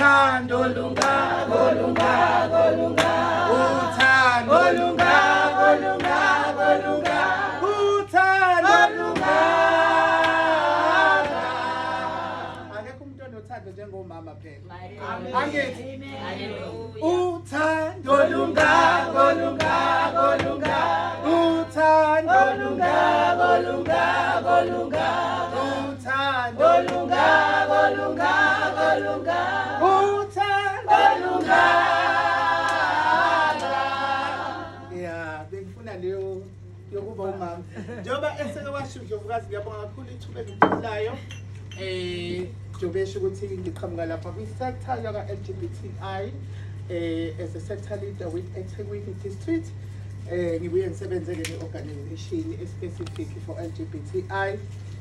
Uthando olungaka, olungaka, olungaka, uthando olungaka, olungaka, olungaka, uthando olungaka. Akekho umuntu onothando njengomama phela, angithi? Uthando olungaka, olungaka, olungaka, uthando olungaka, olungaka, olungaka, uthando olungaka, olungaka, olungaka, uthando olungaka. Ya, bengifuna leyo yokuba umama, njengoba eseke washo uNdlovukazi. Ngiyabonga kakhulu ithuba engilitholayo, njengoba ukuthi ngiqhamuka lapha kwi-sector yaka-LGBTI, as a sector leader with eThekwini District. Ngibuye ngisebenze-ke ne-organization e-specific for LGBTI.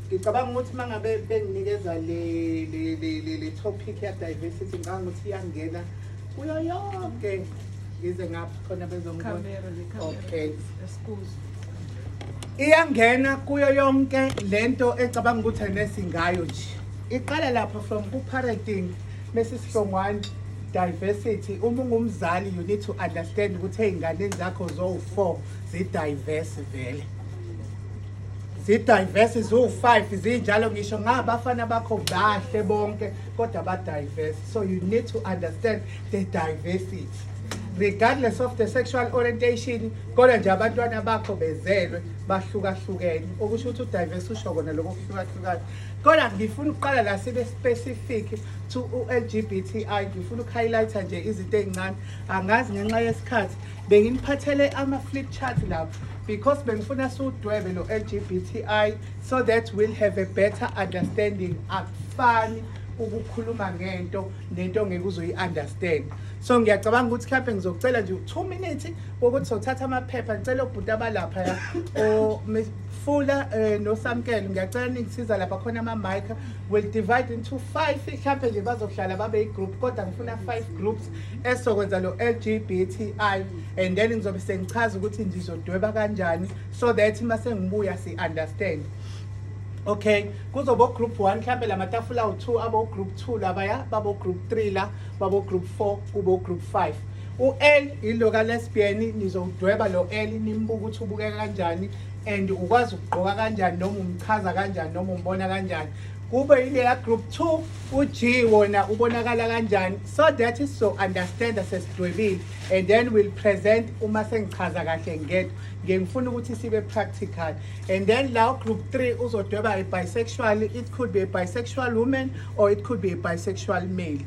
Ngicabanga ukuthi uma ngabe benginikeza le topic ya diversity, ngicabanga ukuthi iyangena kuyo yonke. Ngize ngapha khona bezongibona. Okay. Iyangena kuyo yonke lento ecabanga ukuthi enesingayo nje. Iqala lapha from ku-parenting, mesihlongwane diversity. Uma ungumzali, you need to understand ukuthi ey'nganeni zakho zowu-four zi-diverse vele, zi-diverse ziwu-five, zinjalo. Ngisho ngabafana bakho bahle bonke, kodwa ba-diverse. So you need to understand the diversity regardless of the sexual orientation, kodwa nje abantwana bakho bezelwe bahlukahlukene, okusho ukuthi u-diverse usho kona lokho kuhlukahlukana. Kodwa ngifuna ukuqala la sibe specific to u-LGBTI. Ngifuna uku-highlighta nje izinto ey'ncane. Angazi, ngenxa yesikhathi benginiphathele ama-flip chart lapho because bengifuna siwudwebe lo LGBTI so that we'll have a better understanding. Akufani ukukhuluma ngento nento ongeke uzoyi-understand. So ngiyacabanga ukuthi mhlawumbe ngizocela nje 2 minutes wokuthi sothatha amaphepha. Ngicela obhuti abalapha ya, o Fula noSamkelo, ngiyacela ningisiza lapha khona ama-mic. Will divide into five, mhlawumbe nje bazohlala babe i-group, kodwa ngifuna five groups esizokwenza lo LGBTI, and then ngizobe sengichaza ukuthi ngizodweba kanjani so that uma sengibuya si-understand. Okay, kuzoba group 1, mhlambe lamatafula awu2, abo group 2 labaya, babo group 3 la, babo group 4, kubo group 5. U-L ilo ka lesbian, nizowudweba lo L, nimbuka ukuthi ubukeka kanjani and ukwazi ukugqoka kanjani, noma umchaza kanjani, noma umbona kanjani. Kube ileya group 2, u-G wona ubonakala kanjani, so that is so understand sesidwebile, and then we'll present uma sengichaza kahle ngento. Ngifuna ukuthi sibe practical. And then la group 3 uzodweba a bisexual. It could be a bisexual woman or it could be a bisexual male.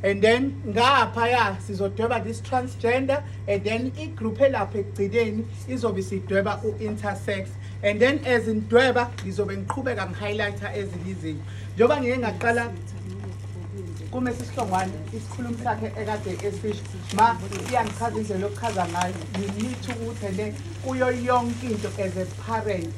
And then ngapha ya sizodweba this transgender, and then i-group elapha ekugcineni izobe sidweba u-intersex. And then as ngidweba ngizobe ngiqhubeka ngi-highlighta ezinye izinto, njengoba ngike ngaqala kume sisihlongwane isikhulumi sakhe ekade esisho. Ma iyangichaza indlela yokuchaza ngayo. You need to ukuthi ene kuyo yonke into as a parent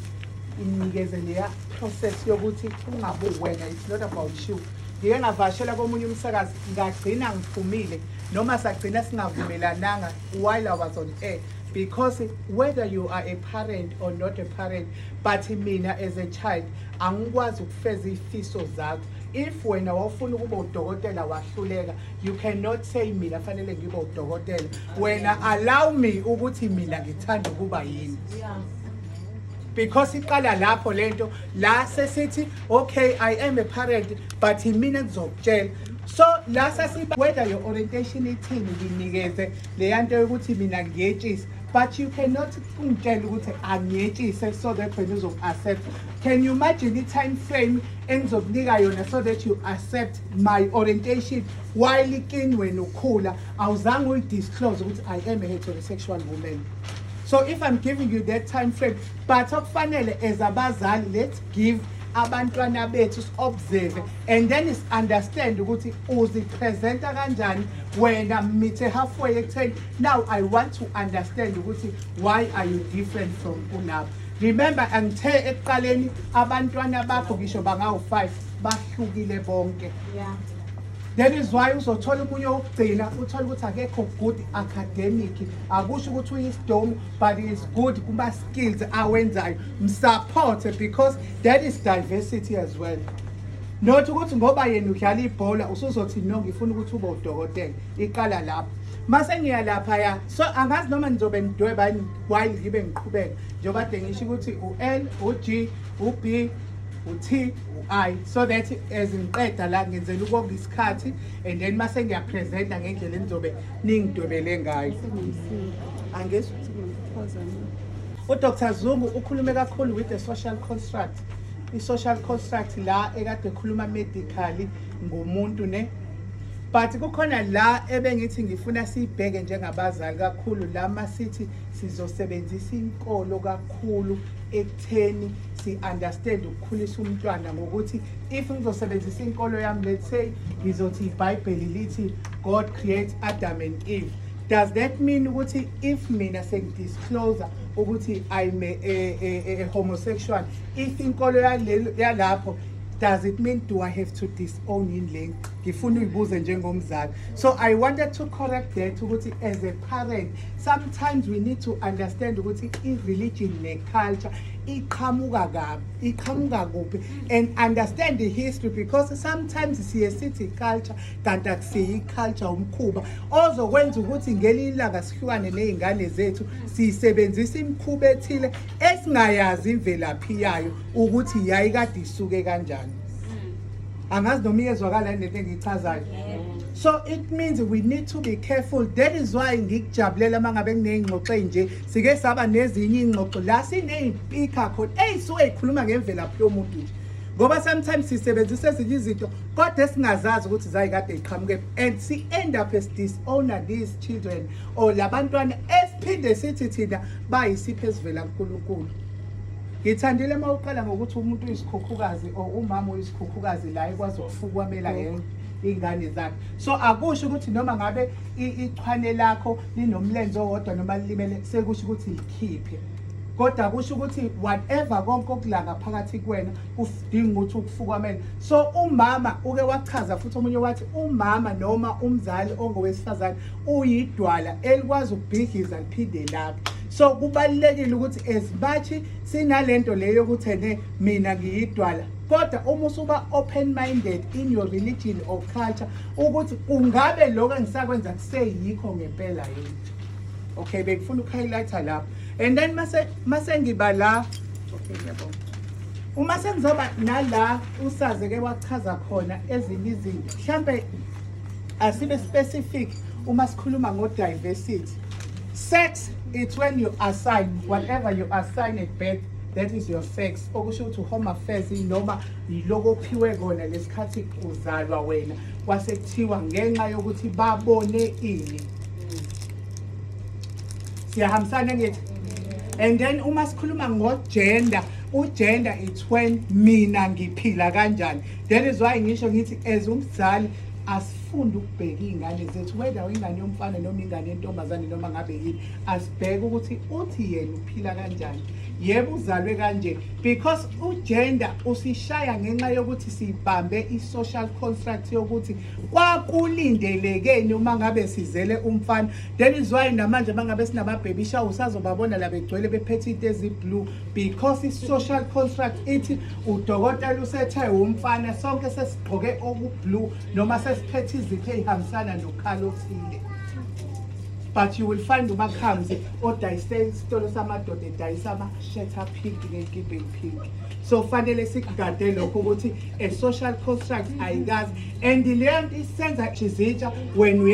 inikeze leya process yokuthi ungabe wena, it's not about you. Ngike ngavakashela komunye umsakazi, ngagcina ngiphumile, noma sagcina singavumelananga while I was on air, because whether you are a parent or not a parent, but mina as a child angikwazi ukufeza iy'fiso zakho. If wena wawufuna ukuba udokotela wahluleka, you cannot say mina fanele ngibe udokotela. Wena allow me ukuthi mina ngithanda ukuba yini, because iqala lapho lento la sesithi, okay, I am a parent, but mina ngizokutshela. So la sasiba whether your orientation ithini, nginikeze leya nto yokuthi mina ngiyetshisa, but you cannot ungitshela ukuthi angiyetshise so that wena uzoku-accept. Can you imagine i-time frame engizokunika yona so that you accept my orientation, while kini wena ukhula awuzange uyi-disclose ukuthi I am a heterosexual woman? So if I'm giving you that time frame, but okufanele as abazali, let's give abantwana bethu, observe and then is understand ukuthi uzipresenta kanjani wena. Meet halfway ekutheni now I want to understand ukuthi why are you different from kunabo. Remember, angithe ekuqaleni abantwana bakho ngisho bangawu-5 bahlukile bonke. That is why uzothola omunye wokugcina, uthole ukuthi akekho good academic. Akusho ukuthi uyisidomu, but is good kuma-skills awenzayo. Msupport, because that is diversity as well. Not ukuthi ngoba yena udlala ibhola usuzothi no, ngifuna ukuthi ube udokotela. Iqala lapho. Mase ngiya lapha ya, so angazi noma nizobe nidweba yini while ngibe ngiqhubeka, njengoba kade ngisho ukuthi u-L, u-G, u-B, u-T, u-I, so that as ngiqeda la ngenzela ukonga isikhathi, and then mase ngiyapresenta ngendlela enizobe ningidwebele ngayo. Angizwa. UDr Zungu ukhulume kakhulu with the social construct, i-social construct la ekade ekhuluma medically ngumuntu ne, but kukhona la ebengithi ngifuna siyibheke njengabazali kakhulu la masithi sizosebenzisa inkolo kakhulu ekutheni si-understand ukukhulisa umntwana, ngokuthi if ngizosebenzisa inkolo yami, let's say ngizothi iBhayibheli lithi God create Adam and Eve, does that mean ukuthi if mina sengidisclose ukuthi I'm a homosexual, if inkolo yalapho, does it mean, do I have to disown yini le? Ngifuna uyibuze njengomzali. So I wanted to correct that, ukuthi as a parent sometimes we need to understand ukuthi i-religion ne-culture iqhamuka kabi, iqhamuka kuphi, and understand the history, because sometimes siye sithi culture kanti akusiyo i-culture, umkhuba ozokwenza ukuthi ngelinye ilanga sihlukane ney'ngane zethu, siyisebenzisa imikhuba ethile esingayazi imvelaphi yayo ukuthi yayikade isuke kanjani. Angazi noma iyezwakala yini lento engiyichazayo. So it means we need to be careful. That is why ngikujabulela uma ngabe kuney'ngxoxo ey'nje. Sike saba nezinye iy'ngxoxo la siney'speaker khona ey'suke y'khuluma ngemvelaphi yomuntu nje, ngoba sometimes sisebenzisa ezinye izinto kodwa esingazazi ukuthi zayikade y'qhamuke, and si-end up as disowner these children or labantwana esiphinde sithi thina bayisipho esivela kuNkulunkulu. Ngithandile uma uqala ngokuthi umuntu uyisikhukhukazi or umama uyisikhukhukazi la ekwazi ukufukwamela yena iy'ngane zakhe. So akusho ukuthi noma ngabe ichwane lakho linomlenze owodwa noma lilimele sekusho ukuthi likhiphe, kodwa kusho ukuthi whatever konke okula ngaphakathi kuwena kudinga ukuthi ukufukamele. So umama uke wachaza futhi omunye wathi umama noma umzali ongowesifazane uyidwala elikwazi ukubhidliza liphinde lakhe. So kubalulekile ukuthi as much sinalento leyo yokuthi ene mina ngiyidwala, kodwa uma usuba open minded in your religion or culture ukuthi kungabe lokho engisakwenza kuseyikho ngempela yini. Okay, bengifuna ukuhighlighta lapho, and then mase ngiba la. Okay, ngiyabonga. Uma sengizoba nala usaze ke wachaza khona ezinye izinto, mhlambe asibe specific uma sikhuluma ngo-diversity. Sex, it's when you assign whatever you assign at birth, that is your sex, okusho ukuthi home affairs noma yiloko ophiwe kona lesikhathi uzalwa wena, kwase kuthiwa ngenxa yokuthi babone ini. Siyahambisana ngithi? And then uma sikhuluma ngo-gender, ugender it's when mina ngiphila kanjani. That is why ngisho ngithi as umzali asifunde ukubheka iy'ngane zethu, whether ingane yomfana noma ingane yentombazane noma ngabe yini, asibheke ukuthi uthi yena uphila kanjani, yebo uzalwe kanje, because ugender usishaya ngenxa yokuthi sibambe i-social construct yokuthi kwakulindelekeni uma ngabe sizele umfana. That is why namanje uma ngabe sinama-baby shower usazobabona la begcwele bephethe into ezi-blue, because i-social construct ithi udokotela usethe umfana, sonke sesigqoke oku-blue noma sesiphethe izipho ey'hambisana nokhala othile. But you will find umakhamzi odayise isitolo samadoda edayisa ama-shirt apink ney'kibha ey'pink. So fanele sikugade lokho ukuthi a social construct ayikazi, and leyo nto isenza izintsha when we